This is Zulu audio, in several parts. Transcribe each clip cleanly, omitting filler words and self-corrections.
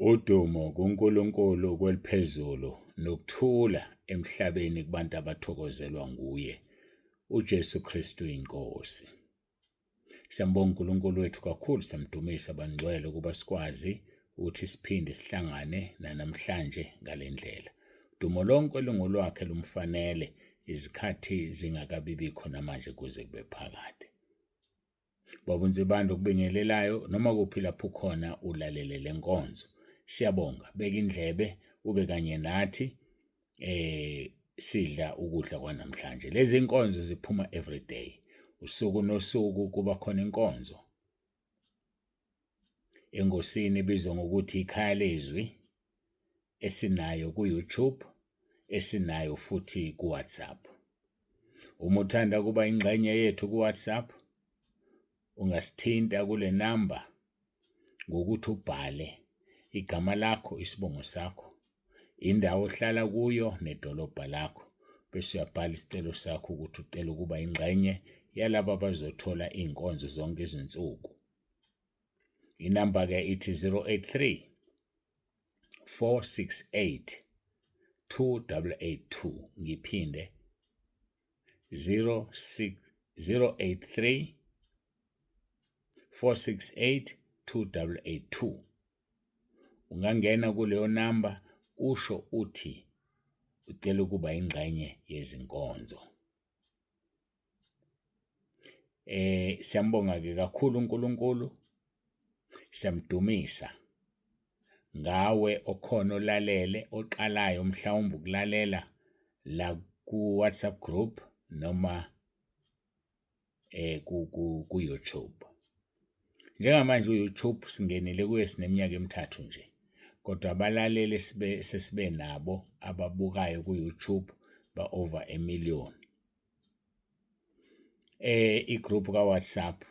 Udumo kuNkulunkulu kweliphezulu nokuthula emhlabeni kubantu abathokozelwa nguye uJesu Kristu iNkosi. Siyambonga uNkulunkulu wethu kakhulu, siyamdumisa bangcwele ukuba sikwazi ukuthi siphinde sihlangane nanamhlanje ngale ndlela. Dumo lonke lungolwakhe lumfanele izikhathi zingakabibikho namanje kuze kube phakade. Baba uNsibande okubingelelayo noma kuphi lapho ukhona ulalele le nkonzo. Siyabonga, beka indlebe ube kanye nathi eh sidla ukudla kwanamhlanje. Lezi nkonzo ziphuma every day. Usuku nosuku kuba khona inkonzo engosini ebizwa ngokuthi ikhaya lezwi esinayo ku-YouTube esinayo futhi ku-WhatsApp. Uma uthanda ukuba ingxenye yethu ku-WhatsApp ungasithinta kule namba ngokuthi ubhale igama lakho, isibongo sakho, indawo ohlala kuyo nedolobha lakho bese uyabhala isicelo sakho ukuthi ucela ukuba ingxenye yalabo abazothola iy'nkonzo zonke izinsuku. Inamba-ke ithi 083 468 2882 ngiphinde 06 083 468 2882 ungangena kuleyo namba usho uthi ucela ukuba ingxenye yezinkonzo. Eh siyambonga ke kakhulu uNkulunkulu siyamdumisa ngawe okhona olalele oqalayo mhlawumbe ukulalela la ku WhatsApp group noma eh ku ku YouTube. Njengamanje u-YouTube singenile kuye sineminyaka emithathu nje kodwa abalaleli sibe sesibe nabo ababukayo ku-YouTube ba-over a million. I-group ka-WhatsApp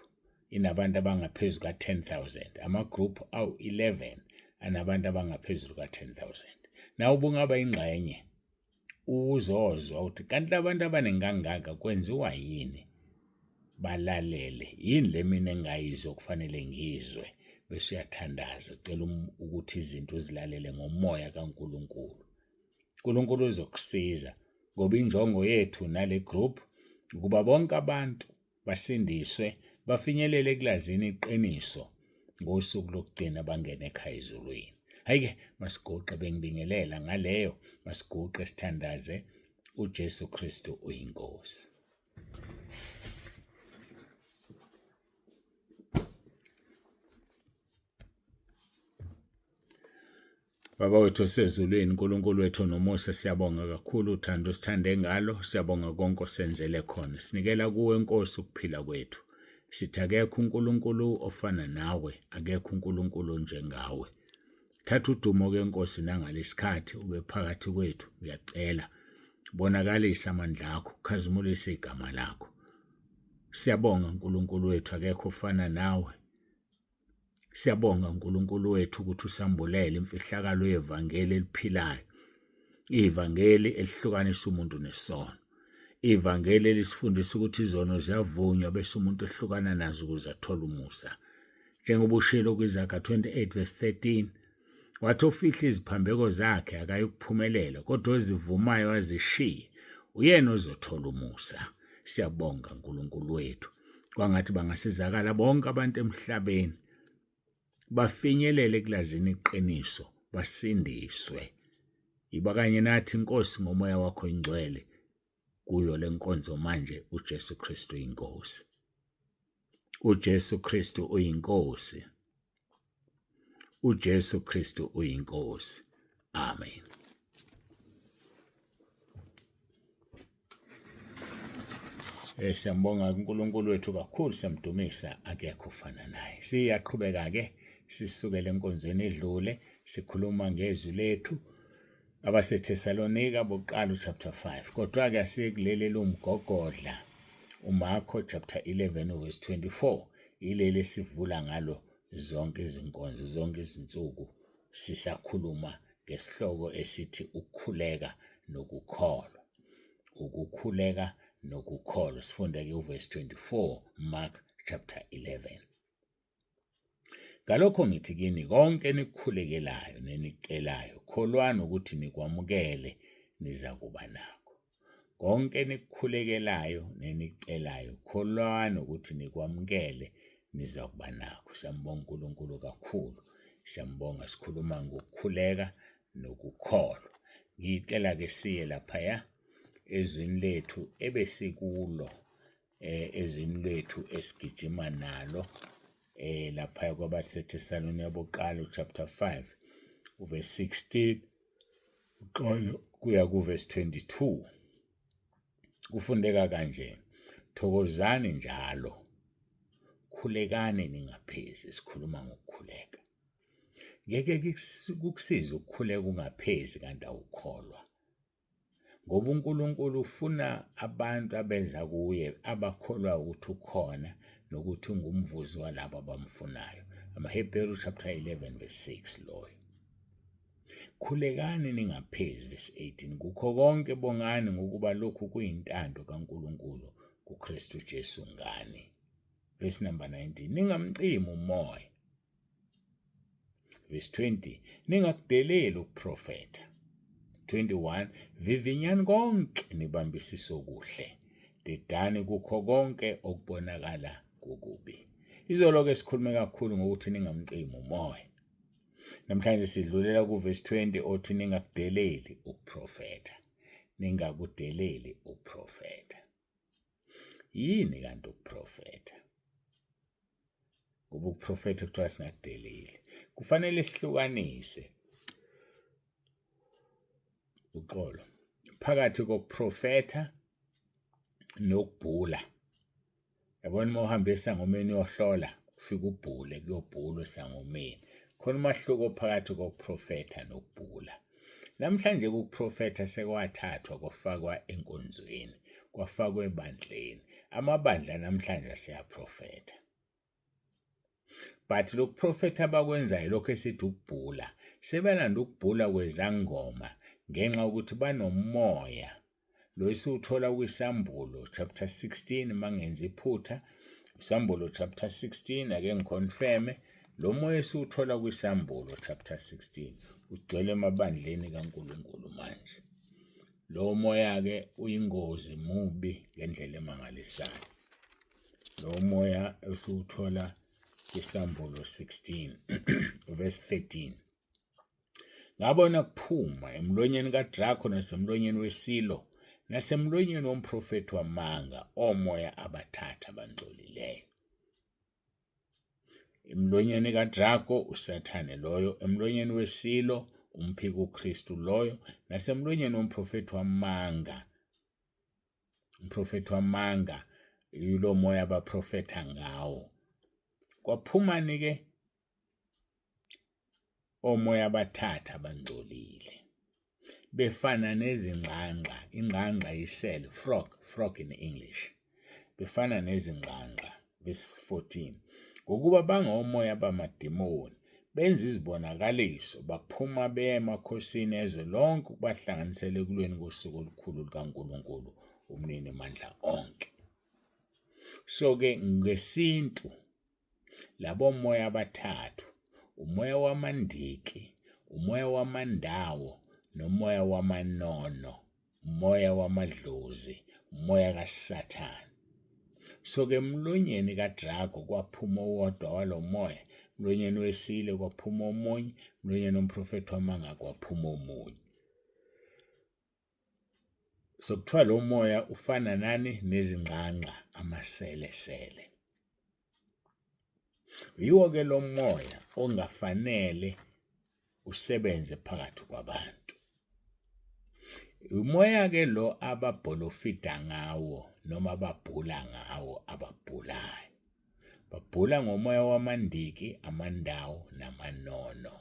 inabantu abangaphezu ka-10,000. Ama-group awu-11 anabantu abangaphezulu ka-10,000. Nawe ubungaba ingxenye uzozwa ukuthi kanti labantu abaningi kangaka kwenziwa yini balalele yini le mina engingayizwa kufanele ngiyizwe bese uyathandaza ucela um, ukuthi izinto uzilalele ngomoya kaNkulunkulu uNkulunkulu uzokusiza ngoba injongo yethu nale group ukuba bonke abantu basindiswe bafinyelele ekulazini iqiniso ngosuku lokugcina bangene ekhaya ezulwini. Hhayi-ke masiguqe bengibingelela ngaleyo masiguqe sithandaze uJesu Kristu uyiNkosi. Baba wethu osezulwini, uNkulunkulu wethu onomusa, siyabonga kakhulu uthando osithande ngalo, siyabonga konke osenzele khona. Sinikela kuwe Nkosi ukuphila kwethu. Sithi akekho uNkulunkulu ofana nawe, akekho uNkulunkulu onjengawe. Thatha udumo-ke Nkosi nangalesikhathi ube phakathi kwethu, ngiyacela. Bonakalisa amandla akho, khazimulise igama lakho. Siyabonga uNkulunkulu wethu, akekho ofana nawe. Siyabonga uNkulunkulu wethu ukuthi usambulele imfihlakalo yevangeli eliphilayo. Ivangeli elihlukanisa umuntu nesono. Ivangeli elisifundisa ukuthi izono ziyavunywa bese umuntu ehlukana nazo ukuze athole umusa. Njengoba ushilo kwiZaga 28 verse 13 wathi ofihla iziphambeko zakhe akayukuphumelela kodwa ozivumayo azishiye uyena ozothola umusa. Siyabonga uNkulunkulu wethu. Kwangathi bangasizakala bonke abantu emhlabeni bafinyelele ekulazini iqiniso basindiswe. Yiba kanye nathi Nkosi ngomoya wakho ingcwele kuyo lenkonzo manje uJesu Kristu inkosi. uJesu Kristu uyinkosi. uJesu Kristu uyinkosi. Amen. Eh siyambonga uNkulunkulu wethu kakhulu siyamdumisa akekho ofana naye. Siyaqhubeka ke sisukele enkonzweni edlule sikhuluma ngezwi lethu AbaseThesalonika bokuqala chapter 5 kodwa-ke asiye kuleli eliwumgogodla uMarko chapter 11 verse 24 ileli esivula ngalo zonke izinkonzo zonke izinsuku sisakhuluma ngesihloko esithi ukukhuleka nokukholwa ukukhuleka nokukholwa sifunde ke uverse 24 Mark chapter 11. Ngalokho ngithi kini konke enikukhulekelayo nenikucelayo, kholwani ukuthi nikwamukele, nizakuba nakho. Konke enikukhulekelayo nenikucelayo, kholwani ukuthi nikwamukele, nizakuba nakho. Siyambonga uNkulunkulu kakhulu. Siyambonga sikhuluma ngokukhuleka nokukholwa. Ngicela-ke siye laphaya ezwini lethu ebesikulo ezwini lethu esigijima nalo lapha kwabaseThesalonika bokuqala chapter 5 uverse 16 uxolo kuya kuverse 22. Kufundeka kanje: thokozani njalo, khulekani ningaphezi. Sikhuluma ngokukhuleka. Ngeke kukusize ukukhuleka ungaphezi kanti awukholwa, ngoba uNkulunkulu ufuna abantu abeza kuye abakholwa ukuthi ukhona nokuthi ungumvuzi walabo abamfunayo. AmaHebheru chapter 11 verse 6 loyo. Khulekani ningaphezi, verse 18. Kukho konke bongani, ngokuba lokhu kuyintando kaNkulunkulu kuKristu Jesu ngani. Verse number 19. Ningamcimi umoya. Verse 20. Ningakudeleli ukuprofetha. 21. Vivinyani konke, nibambisise okuhle. Dedani kukho konke okubonakala kukubi. Izolo-ke sikhulume kakhulu ngokuthi ningamcimi umoya. Namhlanje sidlulela kuvesi 20 othi ningakudeleli ukuprofetha. Ningakudeleli ukuprofetha. Yini kanti ukuprofetha? Ngoba ukuprofetha kuthiwa singakudeleli. Kufanele sihlukanise uxolo phakathi kokuprofetha nokubhula. Yabona uma uhamba esangomeni uyohlola, ufike ubhule, kuyobhulwa esangomeni. Khona umahluko phakathi kokuprofetha nokubhula. Namhlanje ukuprofetha sekwathathwa kwafakwa enkonzweni, kwafakwa ebandleni. Amabandla namhlanje aseyaprofetha. But lokuprofetha abakwenzayo lokho esithi ukubhula, sebelanda ukubhula kwezangoma ngenxa yokuthi banomoya lo esiwuthola kwiSambulo chapter 16 mangenza iphutha. ISambulo chapter 16, ake ngiconfirme, lo moya esiwuthola kwiSambulo chapter 16 ugcwele emabandleni kaNkulunkulu manje. Lo moya-ke uyingozi, mubi ngendlela emangalisayo. Lo moya esiwuthola kwiSambulo 16 verse 13. Ngabona kuphuma emlonyeni kaDrako nasemlonyeni wesilo nasemlonyeni womprofethi wamanga omoya abathathu abangcolileyo. Emlonyeni kaDrako uSathane loyo, emlonyeni wesilo umphiki uKristu loyo, nasemlonyeni womprofethi wamanga, umprofethi wamanga yilo moya abaprofetha ngawo. Kwaphumani-ke omoya abathathu abangcolile befana nezingqangqa. Ingqangqa yisele, frog, frog in English, befana nezingqangqa. Verse 14. Ngokuba bangomoya bamademoni, benza izibonakaliso, baphuma beye emakhosini ezwe lonke ukubahlanganisela ekulweni kosuku olukhulu lukaNkulunkulu umninimandla onke. So-ke ngesintu labo moya abathathu, umoya wamandiki, umoya wamandawo, nomoya wamanono, umoya wamadlozi, umoya kaSathane. So-ke emlonyeni kaDrago kwaphuma owodwa walo moya, emlonyeni wesilo kwaphuma omunye, emlonyeni womprofethi wamanga kwaphuma omunye. So kuthiwa lo moya ufana nani? Nezingqangqa, amaselesele. Yiwo-ke lo moya ongafanele usebenze phakathi kwabantu. Umoya-ke lo ababholofida ngawo noma ababhula ngawo ababhulayo. Babhula ngomoya wamandiki, amandawo namanono.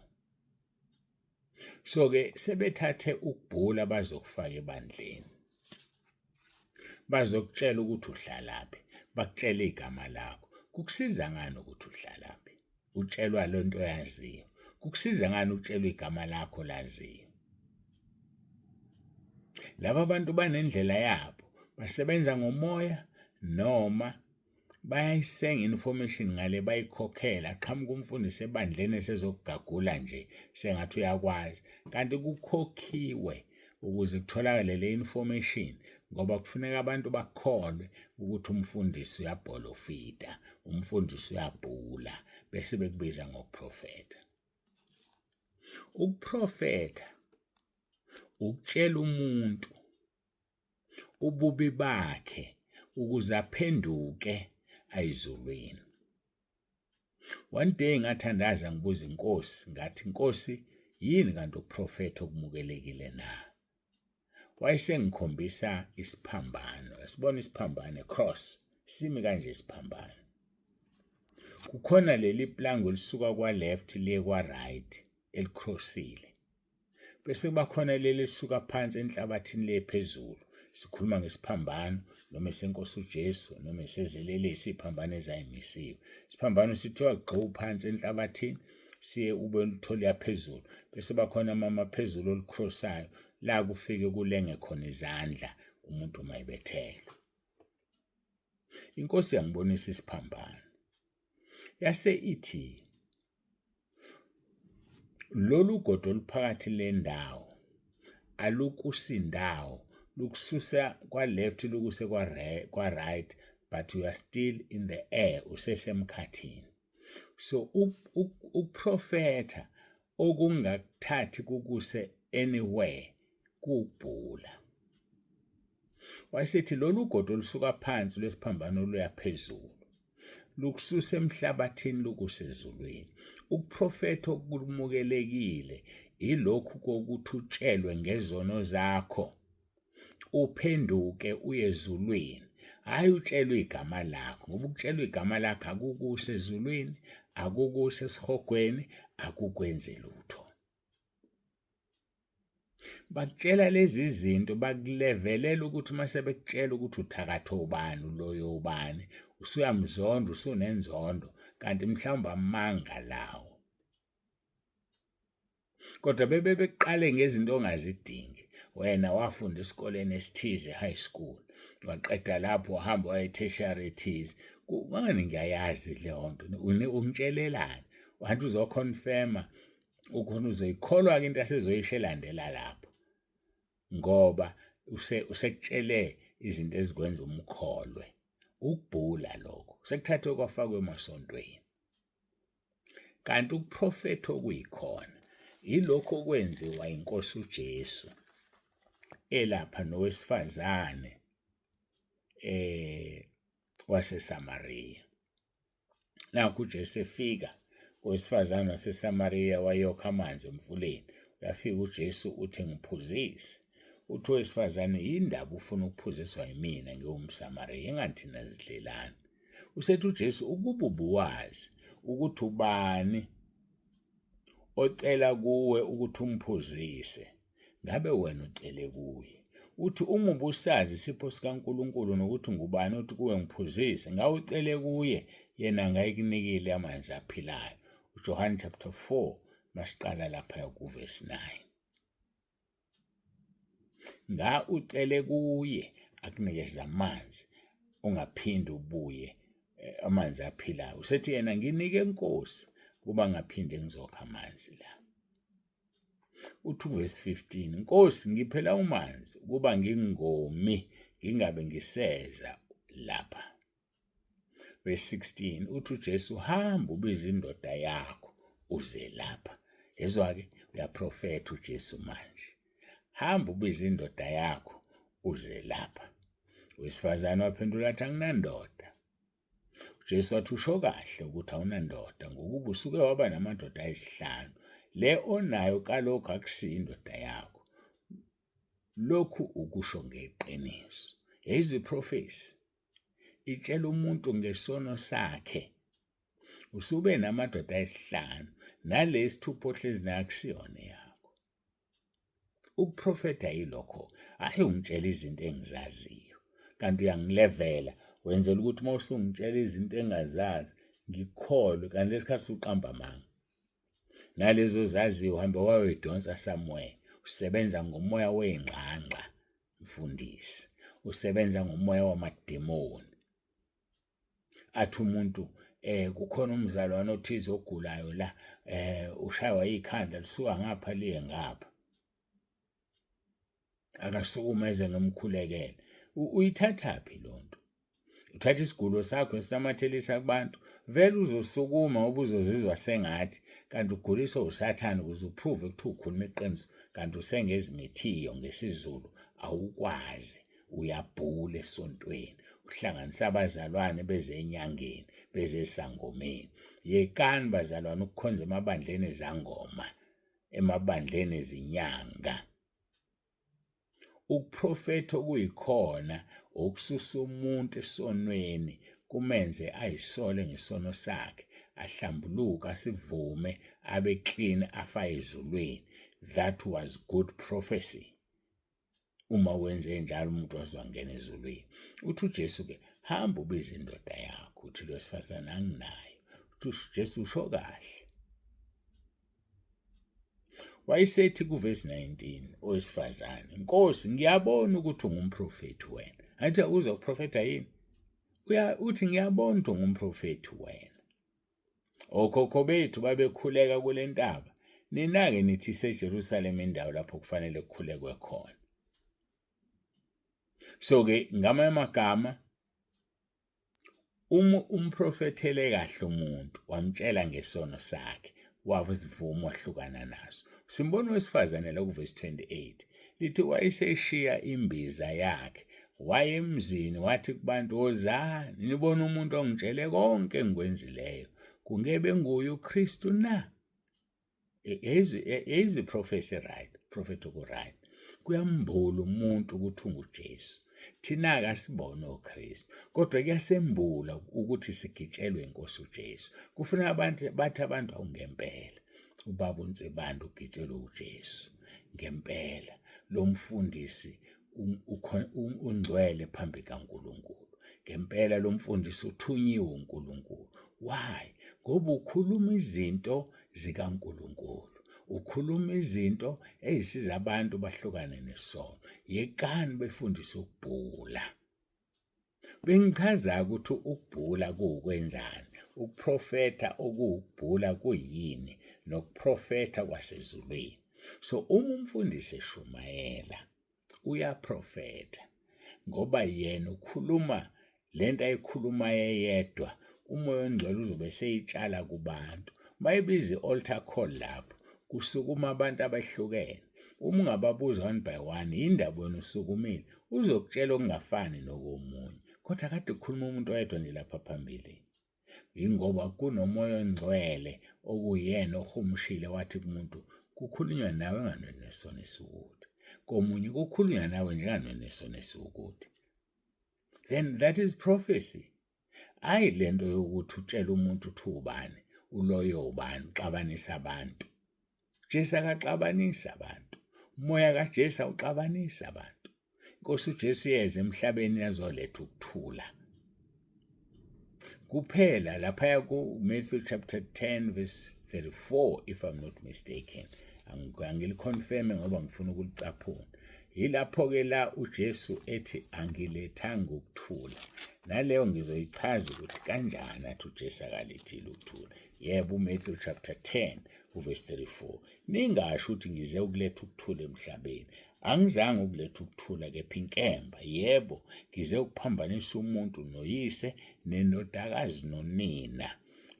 So-ke sebethathe ukubhula bazokufaka ebandleni. Bazokutshela ukuthi uhlalaphi, bakutshela igama lakho. Kukusiza ngani ukuthi uhlalaphi? Utshelwa le nto oyaziyo. Kukusiza ngani ukutshelwa igama lakho laziyo? Laba bantu banendlela yabo, basebenza ngomoya noma Bayayisenga information ngale bayikhokhela, qhamuka umfundisi ebandleni esezokugagula nje sengathi uyakwazi, kanti kukhokhiwe ukuze kutholakale le information ngoba kufuneka abantu bakholwe ukuthi umfundisi uyabholofida, umfundisi uyabhula, bese bekubiza ngokuprofetha. Ukuprofetha ukutshela umuntu ububi bakhe ukuze aphenduke ayizulwini. One day ngathandaza ngibuza inkosi ngathi, Nkosi, yini kanti ukuprofetha okumukelekile na? Wayesengikhombisa isiphambano, yasibona isiphambano, cross, simi kanje isiphambano. Kukhona leli plango elisuka kwa-left liye kwa-right elicrossile. Bese kuba khona leli elisuka phansi enhlabathini liye phezulu. Sikhuluma ngesiphambano noma esenkosi uJesu noma esezelelesi iziphambano ezayimisiwe. Isiphambano sithiwa gxu phansi enhlabathini siye ube uthole yaphezulu. Bese bakhona amama phezulu olucrossayo la kufike kulenge khona izandla umuntu uma ebethelwe. Inkosi yangibonisa isiphambano. Yase ithi lolu godo oluphakathi le ndawo alukusindawo lukususa kwa-left lukuse kwa-right but you are still in the air, usesemkhathini. So ukuprofetha okungakuthathi kukuse anywhere kuwukubhula. Wayesethi lolu godo olusuka phansi lwesiphambano luya phezulu lukususa emhlabathini lukuse ezulwini. Ukuprofetha okumukelekile ilokhu kokuthi utshelwe ngezono zakho uphenduke uye ezulwini, hhayi utshelwe igama lakho, ngoba ukutshelwa igama lakho akukuse ezulwini, akukuse esihogweni, akukwenzi lutho. Bakutshela lezi zinto bakulevelela ukuthi uma sebekutshela ukuthi uthakatha ubani uloyo ubani usuyamzonda usunenzondo kanti mhlawumbe amanga lawo. Kodwa bebe beqale ngezinto ongazidingi. Wena wafunda esikoleni esithize high school, waqeda lapho wahamba waya e-tertiary ethize. Kungani ngiyayazi leyo nto? Ungitshelelani? Wanti uzoconfirma ukhona uzoyikholwa-ke into asezoyisho elandela lapho ngoba usekutshele izinto ezikwenza umkholwe. Ukubhula lokho sekuthathwe kwafakwa emasontweni. Kanti ukuprofetha okuyikhona yilokhu okwenziwa inkosi uJesu elapha nowesifazane waseSamariya. Nakhu uJesu efika kowesifazane waseSamariya wayokha amanzi emfuleni. Uyafika uJesu uthi ngiphuzise. Uthi owesifazane yindaba ufuna ukuphuziswa yimina ngiwumSamariya engani thina zidlelani. Usethi uJesu ukuba ubuwazi ukuthi ubani ocela kuwe ukuthi umphuzise ngabe wena ucele kuye. Uthi uma ubusazi isipho sikaNkulunkulu nokuthi ngubani othi kuwe ngiphuzise, ngawe ucele kuye yena angayikunikile amanzi aphilayo. UJohane chapter 4 masiqala lapha kuvesi 9. Nga ucele kuye akunikeze amanzi ungaphinde ubuye amanzi aphilayo. Usethi yena nginike Nkosi kuba ngaphinde ngizokha amanzi la. Uthi uvesi 15, Nkosi ngiphe lawo manzi ukuba ngingomi ngingabe ngiseza lapha. Verse 16 uthi uJesu hamba ubize indoda yakho uze lapha. Yezwa-ke uyaprofetha uJesu manje. Hamba ubize indoda yakho uze lapha. Wesifazane waphendula athi anginandoda. UJesu wathi usho kahle ukuthi awunandoda ngokuba usuke waba namadoda ayisihlanu. Le onayo kalokhu akusiyo indoda yakho. Lokhu ukusho ngeqiniso. Yayizwa iprofesi itshela umuntu ngesono sakhe. Usube namadoda ayisihlanu nale isithupha ohlezi nayo akusiyona eyakho. Ukuprofetha yilokho, hhayi ungitshela izinto engizaziyo. Kanti uyangilevela, wenzela ukuthi uma usungitshela izinto engingazazi ngikholwe, kanti lesikhathi usuqamba amanga. Nalezo ozaziyo uhambe wayoyidonsa somewhere, usebenza ngomoya wey'ngqangqa mfundisi, usebenza ngomoya wamademoni. Athi umuntu kukhona umzalwane othize ogulayo la, ushaywa ikhanda lisuka ngapha liye ngapha. Akasukume eze ngimkhulekele. Uyithathaphi loo nto? Uthatha isigulo sakho esinamathelisa kubantu, vele uzosukuma ngoba uzozizwa sengathi kanti uguliswa usathane ukuze uprove ukuthi ukhuluma iqiniso, kanti usengezimithiyo ngesiZulu, awukwazi, uyabhula esontweni, uhlanganisa abazalwane beze enyangeni, beze esangomeni. Yekani bazalwane ukukhonza emabandleni ezangoma, emabandleni ezinyanga. Ukuprofetha okuyikhona ukususa umuntu esonweni kumenze ayisole ngesono sakhe, ahlambuluke, asivume, abe clean, afaye ezulwini. That was good prophecy. Uma wenze njalo umuntu wazongena ezulwini. Uthi uJesu ke, hamba ubize indoda yakho. Uthi lo wesifazane, anginayo. Uthi uJesu, usho kahle. Wayesethi kuvesi 19 owesifazane, Nkosi, ngiyabona ukuthi ungumprofethi wena. Angithi uzwa ukuprofetha yini? Uya uthi ngiyabona ukuthi ungumprofethi wena. Okhokho bethu babekhuleka kule ntaba, nina-ke nithi iseJerusalema indawo lapho kufanele kukhulekwe khona. So-ke ngamanye amagama Uma umprofethele kahle umuntu, wamtshela ngesono sakhe, wasivuma wahlukana naso. Simbona owesifazane la kuvesi 28, lithi wayeseshiya imbiza yakhe, waya emzini wathi kubantu, wozani nibone umuntu ongitshele konke engikwenzileyo, kungebe nguye uKristu na? Yayizwe prophecy right, prophet oku-right. Kuyambula umuntu ukuthi unguJesu. Thina-ke asibone oKristu, kodwa kuyasembula ukuthi sigitshelwe inkosi uJesu. Kufuna abantu bathi abantu awungempela. Ubaba uNsibande ugitshelwe uJesu ngempela. Lo mfundisi ungcwele phambi kaNkulunkulu. Ngempela lo mfundisi uthunyiwe uNkulunkulu. Why? Ngoba ukhuluma izinto zikaNkulunkulu. Ukhuluma izinto ezisiza abantu bahlukane nesono. Yekani befundise ukubhula. Bengichaza ukuthi ukubhula kuwukwenzani, ukuprofetha okuwukubhula kuyini, nokuprofetha kwasezulwini. So uma umfundisi eshumayela uyaprofetha ngoba yena ukhuluma lento ayikhuluma eyedwa, uMoya oNgcwele uzobe eseyitshala kubantu. Mayebiza i-altar call lapho kusukuma abantu abahlukene. Uma ungababuza one by one, yindaba wena usukumile, uzokutshela okungafani nokomunye. Kodwa kade kukhuluma umuntu oyedwa nje lapha phambili. Yingoba kunoMoya oNgcwele okuyena ohumushile wathi kumuntu, kukhulunywa nawe enganweni nesono esiwukuthi. Komunye kukhulunywa nawe njenganweni nesono esiwukuthi. Then that is prophecy. Ayi lento yokuthi utshele umuntu uthi ubani, uloyo ubani, uxabanisa abantu. Jesu akaxabanisi abantu. Umoya kaJesu awuxabanisi abantu. Inkosi uJesu yeza emhlabeni yazoletha ukuthula. Kuphela laphaya ku-Matthew chapter 10 verse 34 if I'm not mistaken. Angiliconfirme ngoba ngifuna ukulicaphuna. Yilapho-ke la uJesu ethi angilethanga ukuthula. Naleyo ngizoyichaza ukuthi kanjani athi uJesu akalethile ukuthula. Yebo, uMatthew chapter 10 uvesi 34. Ningasho ukuthi ngize ukuletha ukuthula emhlabeni. Angizange ukuletha ukuthula kepha inkemba. Yebo, ngize ukuphambanisa umuntu noyise nendodakazi nonina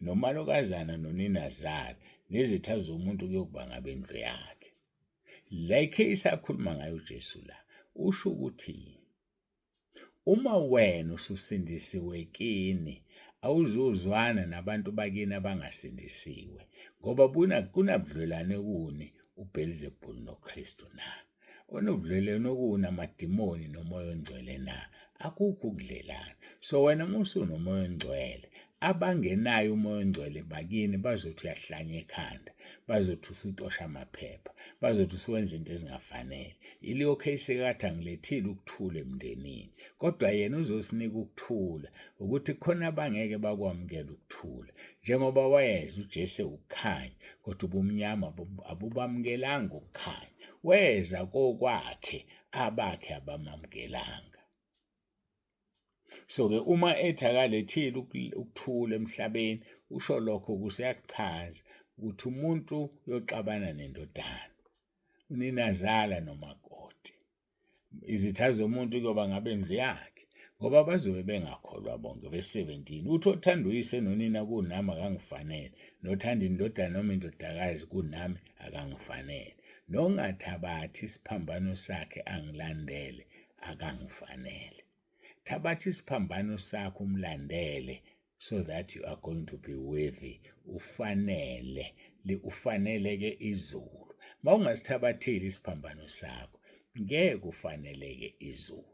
nomalokazana noninazala nezitha zomuntu kuyokuba ngabendlu yakhe. Le case akhuluma ngayo uJesu la usho ukuthi Uma wena ususindisiwe kini, awuzuzwana nabantu bakini abangasindisiwe, ngoba kunabudlelwane kuni uBelzebul noKristu na? Onobudlelwane kuni amadimoni noMoya oNgcwele na? Akukho ukudlelana. So wena uma usunoMoya oNgcwele, abangenayo uMoya oNgcwele bakini bazothi uyahlanya ekhanda, bazothi usutosha amaphepha, bazothi usuwenza into ezingafanele. Yileyo case ekathi angilethile ukuthula emndenini, kodwa yena uzosinika ukuthula, ukuthi khona abangeke bakwamukele ukuthula. Njengoba wayeza uJesu ewukukhanya, kodwa ubumnyama abubamukelanga ukukhanya. Weza kokwakhe, abakhe abamamukelanga. So-ke uma ethi akalethile ukuthula emhlabeni, usho lokho kuseyakuchaza ukuthi umuntu uyoxabana nendodana, uninazala nomakoti. Izitha zomuntu kuyoba ngabendlu yakhe, ngoba bazobe bengakholwa bonke. Verse 17, uthi othanda uyise nonina kunami akangifanele, nothanda indodana noma indodakazi kunami akangifanele, nongathabathi isiphambano sakhe angilandele akangifanele. Thabatha isiphambano sakho umlandele so that you are going to be worthy, ufanele ufaneleke izulu. Mawungasithabatheli isiphambano sakho ngeke ufaneleke izulu.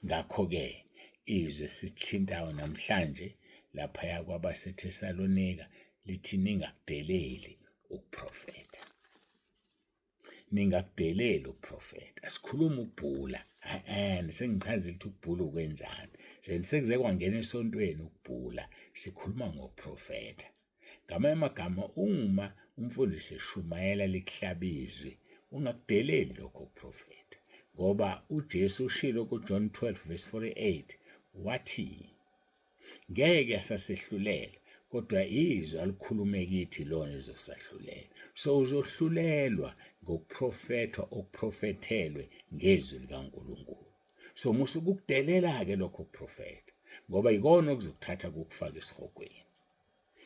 Ngakho-ke izwi esithintayo namhlanje laphaya kwabaseThesalonika lithi ningakudeleli ukuprofetha. Ningakudeleli ukuprofetha. Asikhulumi ukubhula. E-e, sengichazile ukuthi ukubhula ukwenzani. Sekuze kwangena esontweni ukubhula, sikhuluma ngokuprofetha. Ngamanye amagama uma umfundisi eshumayela likuhlaba izwi, ungakudeleli lokho kuprofetha. Ngoba uJesu ushilo kuJohn 12 verse 48 wathi ngeke asasehlulela kodwa izwi alikhulume kithi lona lizosahlulela. So uzohlulelwa ngokuprofethwa okuprofethelwe ngezwi likaNkulunkulu. So musa ukukudelela-ke lokho kuprofetha ngoba yikona okuzokuthatha kukufake esihogweni.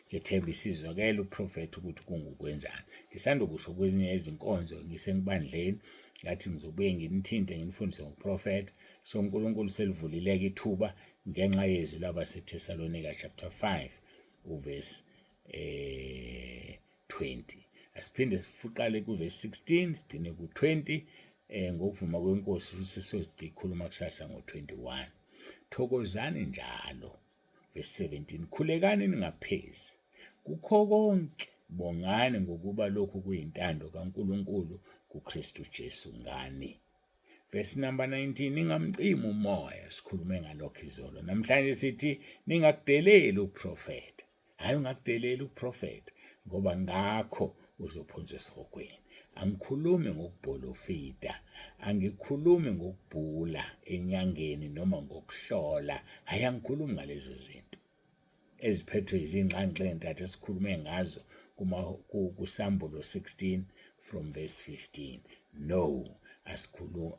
Ngethemba isizwakele uprofetha ukuthi kungukwenzani. Ngisanda kusho kwezinye izinkonzo ngisengibandleni ngathi ngizobuye nginithinte nginifundise ngokuprofetha. So uNkulunkulu selivulileke ithuba ngenxa yezwi labaseThesalonika chapter 5 uverse 20. Asiphinde sifuqale kuverse 16 sigcine ku-20 ngokuvuma kweNkosi futhi sizokhuluma kusasa ngo-21. Thokozani njalo. Verse 17, khulekani ningaphezi. Kukho konke bongani ngokuba lokhu kuyintando kaNkulunkulu kuKristu Jesu ngani. Verse number 19, ningamcimi umoya, sikhulume ngalokho izolo. Namhlanje sithi ningakudeleli ukuprofetha. Hhayi ungakudeleli ukuprofetha ngoba ngakho uzophonswa esihogweni. Angikhulumi ngokubholofida, angikhulumi ngokubhula enyangeni noma ngokuhlola. Hhayi angikhulumi ngalezo zinto eziphethwe izingxangxa ey'ntathu esikhulume ngazo kuSambulo 16 from verse 15. No, asikhulumi,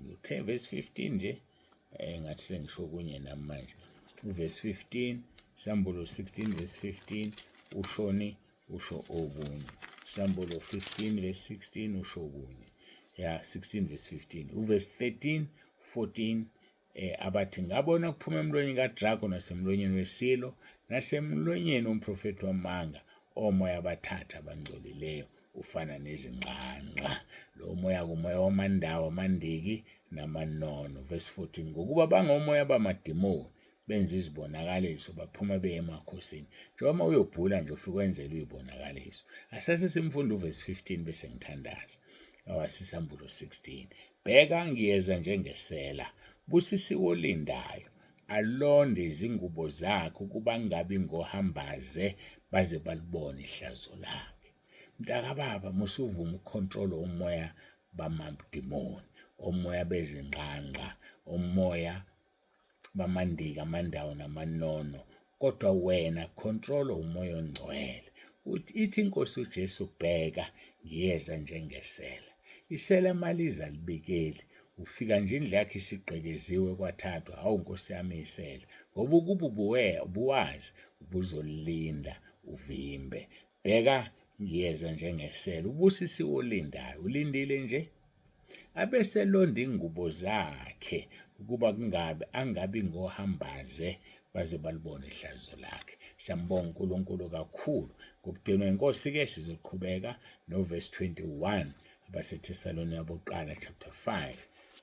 ngithe verse 15 nje. Ngathi sengisho okunye nami manje. Uverse 15, Sambulo 16 verse 15 ushoni usho okunye. Sambulo 15 verse 16 usho okunye. Ya 16 verse 15. Uverse 13, 14 abathi ngabona kuphuma emlonyeni kadrago nasemlonyeni wesilo nasemlonyeni womprofethi wamanga omoya abathatha abangcolileyo ufana nezingqangqa. Lo moya kumoya wamandawo amandiki namanono. Verse 14, ngokuba bangomoya bamadimoni benza izibonakaliso baphuma beye emakhosini. Njengoba uma uyobhula nje ufike wenzela uyibonakaliso. Asase simfunda uverse 15 bese ngithandaza. Awasisambulo 16. Bheka ngiyeza njengesela. Busisiwe olindayo alonde izingubo zakhe ukuba angabi ngohambaze baze balibone ihlazo lakhe. Mntakababa musuvuma ukukhontrola umoya bamadimoni, omoya bezingqangqa, omoya bamandika, amandawo namanono, kodwa wena control umoya ongcwele. Uthi ithi inkosi uJesu bheka ngiyeza njengesela. Isela maliza libikeli ufika nje indlu yakhe isigqekeziwe kwathathwa, hawu nkosi yami isela, ngoba ukuba ubuwazi ubuzolinda uvimbe. Bheka ngiyeza njengesela, ubusisiwe olindayo, ulindile nje abeselonda ingubo zakhe ukuba kungabi angabi ngohambaze baze balibone ihlazo lakhe. Siyambonga uNkulunkulu kakhulu ngokugcinwa inkosi-ke. Sizoqhubeka novesi 21 abaseThesalonika bokuqala chapter 5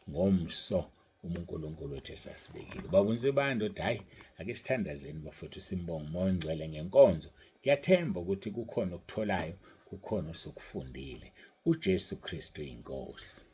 ngomso uma uNkulunkulu wethu esasibekile. Ubaba uNsibande uthi hhayi ake sithandazeni bafowethu simbonge uMoya oNgcwele ngenkonzo. Ngiyathemba ukuthi kukhona okutholayo, kukhona osukufundile. uJesu Kristu iNkosi.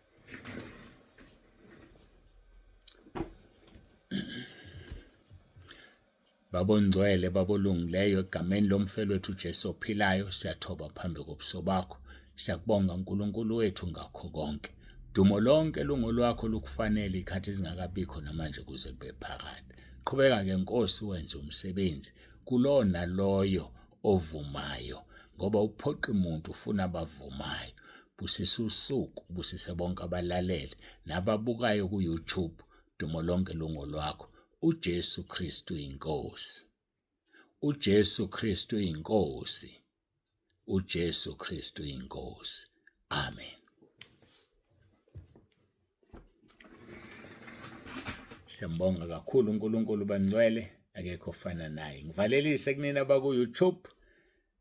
Baba ongcwele, Baba olungileyo, egameni lomfelo wethu uJesu ophilayo, siyathoba phambi kobuso bakho. Siyakubonga uNkulunkulu wethu ngakho konke. Dumo lonke lungolwakho lukufanele ikhathi ezingakabikho namanje kuze kube phakade. Qhubeka-ke Nkosi wenze umsebenzi kulowo naloyo ovumayo ngoba uphoqi muntu ufuna abavumayo. Busisa usuku, busise bonke abalalele nababukayo ku-YouTube. Dumo lonke lungolwakho. UJesu Kristu iNkosi. UJesu Kristu iNkosi. uJesu Kristu iNkosi. Amen. Siyambonga kakhulu uNkulunkulu bangcwele akekho ofana naye. Ngivalelise kunina abaku YouTube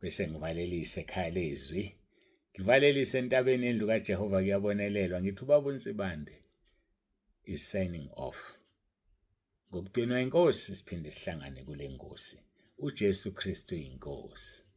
bese ngivalelise ekhaya lezwi. Ngivalelise entabeni yendlu kaJehova kuyabonelelwa ngithi ubaba uNsibande is signing off. Ngokugcinwa inkosi siphinde sihlangane kule ngosi. uJesu Kristu inkosi.